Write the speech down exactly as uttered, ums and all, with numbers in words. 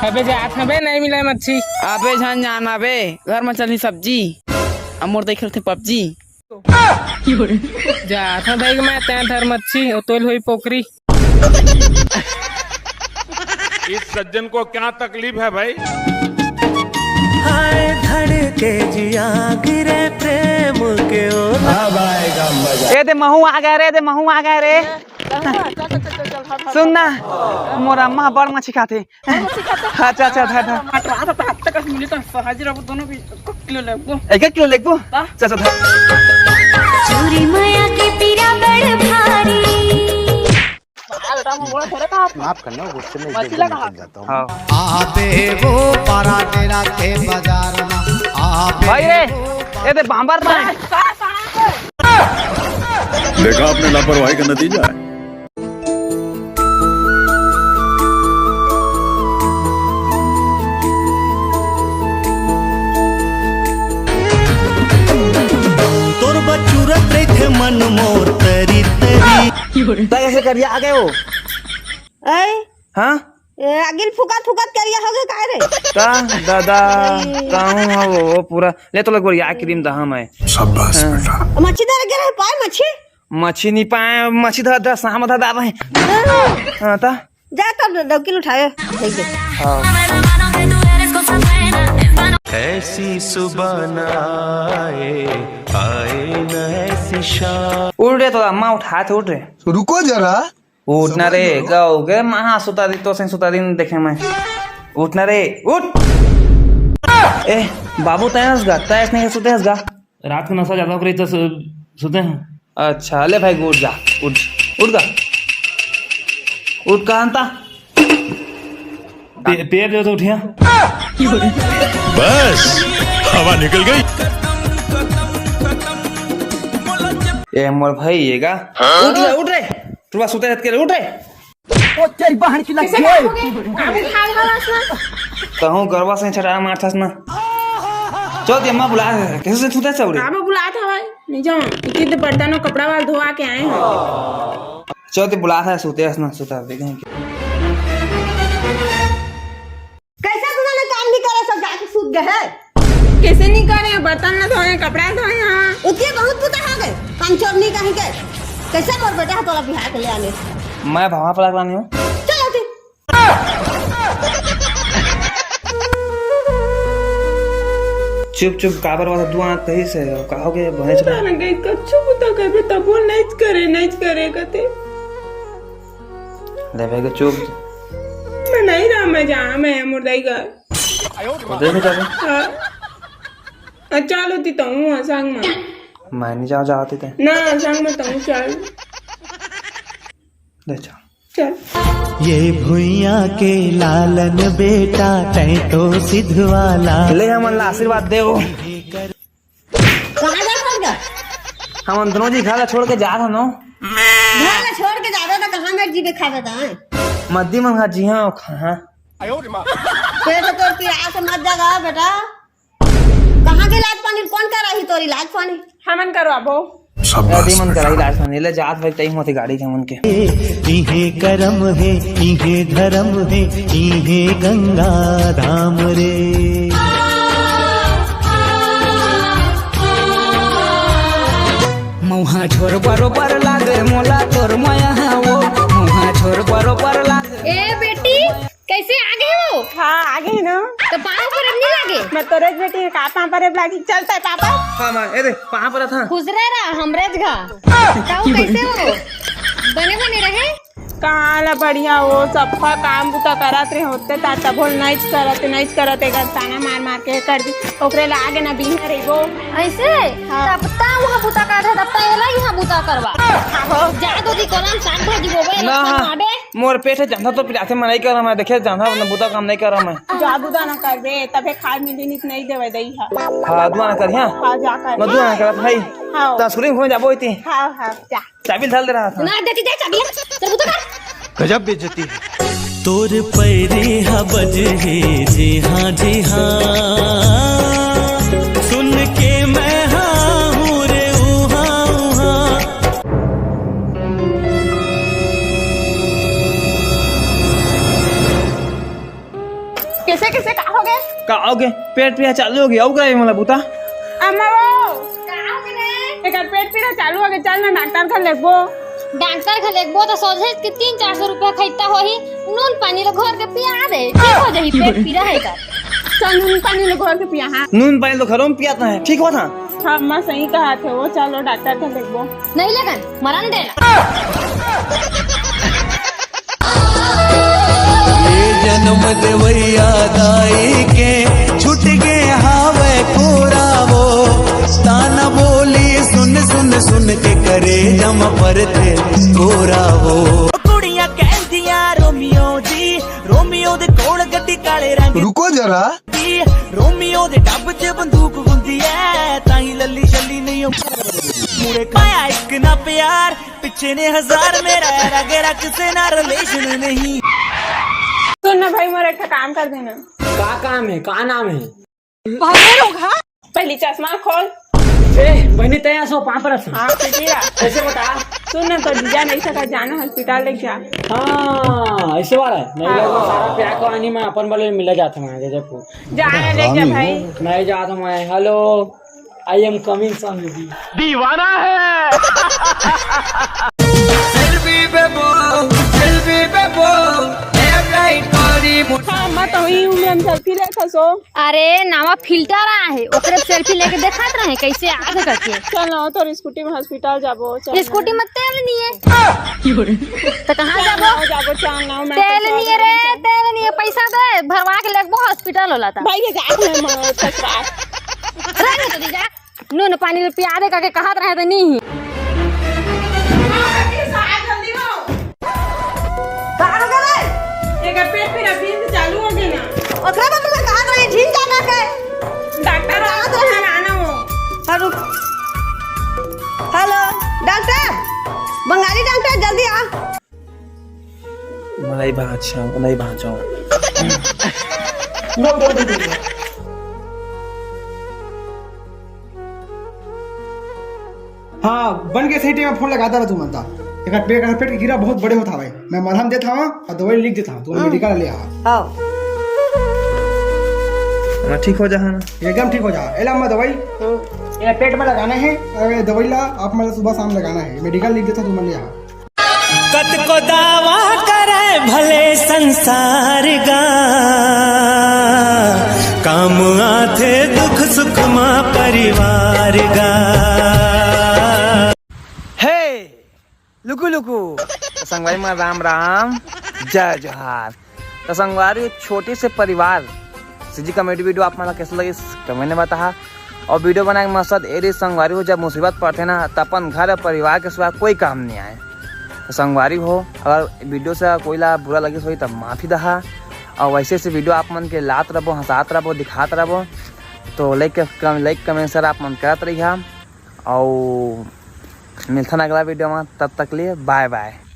अबे जात हबे, नहीं मिले मच्छी। अबे झन जाना बे, घर में चलही सब्जी। अब मोर देख रथे पबजी। जात हूँ देख मैं, तैं धर मच्छी, ओ तोल होई पोकरी। इस सज्जन को क्या तकलीफ है भाई? हाय धड़के जिया गिरे प्रेम के ओ। अब आएगा मजा। ए दे महू आ गए रे, दे महू आ गए रे। सुन ना, मोर अम्मा बड़ मच्छी खाथे। अच्छा, अच्छा, धर, धर। हटवा तो हफ्ते का मिले तो सहज रहबो दोनों भी एक किलो लेबो। एक, एक किलो लेबो? हाँ। चल, चल, धर। चूरी मया के पीरा बड़ भारी। माफ करना, गुस्से में एकदम निकल जाता हूँ। हाँ। आबे वो पारा डेरा के बाजार में, आबे भाई रे, वो ये दे बांबर ना। देखा आपने लापरवाही का नतीजा है। तोर बचूरत रहिथे मन मोर तरी तरी। तै ऐसे करिया आ गए हो? ऐ? हाँ? ए, अगिल फुकत फुकत करिया हो गए काहे रे? का दादा, ऐ। कहूँ हो वो पूरा, ले तो लग बढ़िया क्रीम दहा मैं। शाबाश हाँ। बेटा। मच्छी धर के रहे पाए मच्छी? मच्छी नहीं पाए, मच्छी धर, धर, साम धर, दाबा है। हाँ। हाँ, ता? जा तब दो किलो उठाए, भेज दे। हाँ। ऐसी सुबह न आए, आए न ऐसी शाम। उठ रे, तो अम्मा उठा थे, उठ रे। रुको जरा। उठ ना रे, गाँव के महा सुता दी, तो से सुता दी देखे मैं। उठ ना रे, उठ। ए, बाबू तैं हंस गा, तैं नहीं सुते हंस गा। रात के नशा ज्यादा करे तो सु-, सुते हैं। अच्छा, ले भाई, उठ जा, उठ, उठ गा। उठ कहाँ था? पे-, पैर जो तो उठिया। बस, हवा निकल गई। ए, मोर भाई, ये गा? उठ ले, उठ रे। टुरा सुते रहत के रे, उठ रे। ओ तेरी बहन की लग कैसे गई। बात हो गई? आप उठा रहा था ना। कहूँ गरबा से छटा मारथस ना। चल, ये अम्मा बुला, कैसे से सुते चौड़े? आप बुलात हवय, नहीं जाऊँ। इतने बर्तन और कपड़ा वाला धोआ के आए हैं। चल, ते बुलात है, सुते हस ना, सुता दे कहीं के। कैसे तुमने काम नहीं करे, सब जाके सूत गए है? कैसे नहीं करे? बर्तन ना धोए, कपड़ा धोए, हाँ। उतने बहुत पुता हो गए, काम चोर नहीं कहीं के। कैसे मोर बेटा तोला बिहार के ले आने? मैं भावा पलक लानी हूँ। चल आते। चुप चुप, काबर वाला दुआ कही से, का हो गया, बने चला। तारा गई कच्चो पुता करबे, तबो नहीं करे, नहीं करे कते। ले भाई के चुप। मैं नहीं रहा, मैं जा, मैं मुर्दाई घर। तो देख जाबे। हाँ। अच्छा, लो ती तहूँ, हाँ, संग में। मैं नहीं जाओ, जाओ ती ते। ना, संग में तहूँ चल। ले चल। चल। ये भुइयां के लालन बेटा, तैं तो सिद्धवाला। ले हमन ला आशीर्वाद देव। कहाँ जा रहा है? हमन दोनों जी घर ला छोड़ के जा रहा नो। घर ला छोड़ के जा रहा था, कहाँ मैं जीवे खावे था, हैं? मद्दी मन घर जी हाँ, हाँ। पेट तो तोर पिरास मत जागा बेटा। कहाँ के इलाज पानी, कौन करा ही तोर इलाज पानी? हमन करवाबो। शाबाश अरे मन करा बेटा। इलाज पानी, ले जात भाई तई मोती गाड़ी के मन के। इहे करम हे, इहे धरम हे, इहे गंगा धाम रे। मौहा छोर बरोबर लागे मोला तोर मया वो, मौहा छोर बरोबर लागे। ए बेटी, कैसे आ गए हो? हाँ, आ गए ना। तो पाँव पर नहीं लगे? मैं तो रेज बेटी का पाँव पर लागी, चलता है पापा। हाँ माँ, ए दे, पाँव पर था। खुश रह रहा, हमरे जगह। कहू कैसे हो? बने बने रहे? कहाँ ला बढ़िया हो, सबका काम बुता करत रहे होते ता तबो नाइच करत, नाइच करत, एक ताना मार मार के कर दी। ओकरे ला आगे ना बिहार एगो। ऐसे? हाँ। तब ता वहाँ बुता करत है, तब ता एला यहाँ बुता करवा। हाँ हो। जा दो दी कोलम साग भाजी बोबे ना, ना हाँ। खाबे। मोर पेट है, जांधा तो पिलाते मैं नहीं करा मैं, देखे जांधा अपना बुता काम नहीं करा मैं। जा बुता ना करबे, तबे खाए मिली नित नहीं देवे दई है। हाँ, दुआ ना करिया। हाँ, जा कर। मैं दुआ ना करत भाई। हाँ। तस्कुरी में जाबो इती। हाँ, हाँ, जा। चाबी धल दे रहा था। ना देती दे चाबी, चल बुता कर। गजब बेइज्जती है। तोर पैरी हा बजहे जी हाँ जी हाँ, सुन के मैं हाँ हूँ रे ऊ हाँ ऊ हाँ। कैसे, कैसे, का होगे? का होगे? पेट पीरा चालू होगे, अउ का हे मोला बता। अम्मा वो, का होगे रे? एकर पेट पीरा चालू होगे, चल ना डॉक्टर घर लेगबो। डॉक्टर घर लेगबो त सोझे के तीन चार सौ रुपया खइता होही, नून पानी ल घोर के पिया दे, ठीक हो जाही पेट पीरा हे का। चल नून पानी ल घोर के पिया, हाँ। नून पानी तो घरों में पियात हे, ठीक होत हे। हाँ, अम्मा सही कहत हे वो, चलो डॉक्टर घर लेगबो। नहीं लेगन, मरन देना। ये जन्म देवैया दाई के छूट गे हावय कोरा वो, ताना बोली सुन सुन सुन के करेजा म परथे कोरा वो। कुड़ियां कहंदियां रोमियो जी, रोमियो दे कोल गड्डी काले रंग रुको जरा। दी, रोमियो दे डब च बंदूक हुंदी ऐ, ताही लल्ली शल्ली नहीं हो। मुड़े पाया एक ना प्यार, पीछे ने हजार, मेरा एरा गेरा किसे ना रिलेशन नहीं। सुन ना भाई, मोर एक ठा काम कर देना। का काम हे, का नाम हे? पहली चश्मा खोल। ए बहिनी, तैं असो पाँव परस। हाँ, ठीक हे। कैसे बता? सुन ना, तो जीजा नहीं सका, जाना हॉस्पिटल लेके जा। हाँ, ऐसे वाला है। नहीं, हाँ। लोग सारा प्यार को आनी मैं अपन बले मिला जाता हूँ आगे जब को। जा ना, लेके जा भाई। नहीं जाता हूँ मैं। Hello, I am coming Swami ji. दीवाना है। सेल्फी पे बोल, सेल्फी पे बोल, left right करी मुड़- हाँ, मैं तो ही उम्र में सेल्फी लेता सो। अरे, नवा फिल्टर आए हे, ओकरे सेल्फी लेके देखात रहे, कैसे आग करके। चल ना, तोर स्कूटी में हॉस्पिटल जाबो, चल। स्कूटी में तेल नहीं हे। तो कहाँ जाबो? जाबो, चल ना, मैं तेल नहीं हे रे, तेल नहीं हे, पैसा दे, भरवा के लेगबो हॉस्पिटल वाला ता। भाई, ये जा, मैं मरो, ससुराल। रंग तो दीजा। नून पानी ल पिया दे करके कहत रहे त नहीं। का हो गे रे? एकर पेट पीरा फिर से चालू हो गे ना। ओकरे बर तो मैं कहत रहे, झिन जाना के। डॉक्टर आ तो है ना, ना वो। हाँ, रुक। Hello, doctor. बंगाली डॉक्टर, जल्दी आ। नहीं भांचा, नहीं भांचा। हाँ, बन के सही टाइम में फोन लगाता रह तू मन ता। एकर पेट, एकर पेट के कीरा बहुत बड़े होत हावय। मैं मलहम देत हावं अउ दवाई लिख देत हावं, तू मेडिकल ले आ। हाँ। हाँ, ठीक हो जाहा ना? एकदम ठीक हो जाहा। एला मैं दवाई, हम्म। एला पेट में लगाना हे, अउ दवाई ला आप मन ला सुबह शाम लगाना हे। मेडिकल लिख देत हावं, तू मन ले आ। कतको दावा करे भले संसार गा, काम आथे दुख सुख मा परिवार गा। हे लुकु लुकु, तो संगवारी मन राम राम, जय जोहार। तो संगवारी, छोटे से परिवार CG comedy video आप मन ला कैसे लगिस, comment में बताहा। अउ video बनाए के मकसद ए रहिस संगवारी हो, जब मुसीबत पड़थे ना, त अपन घर अउ परिवार के सिवा कोई काम नहीं आए। तो संगवारी हो, अगर video से कोई ला बुरा लगिस होही, तब माफी दहा। अउ वैसे से video आप मन के लात रहबो, हंसात रहबो, दिखात रहबो। तो like, like, comment, share आप मन करत रहिहा। अउ मिलथन अगला video में, तब तक लिए bye bye।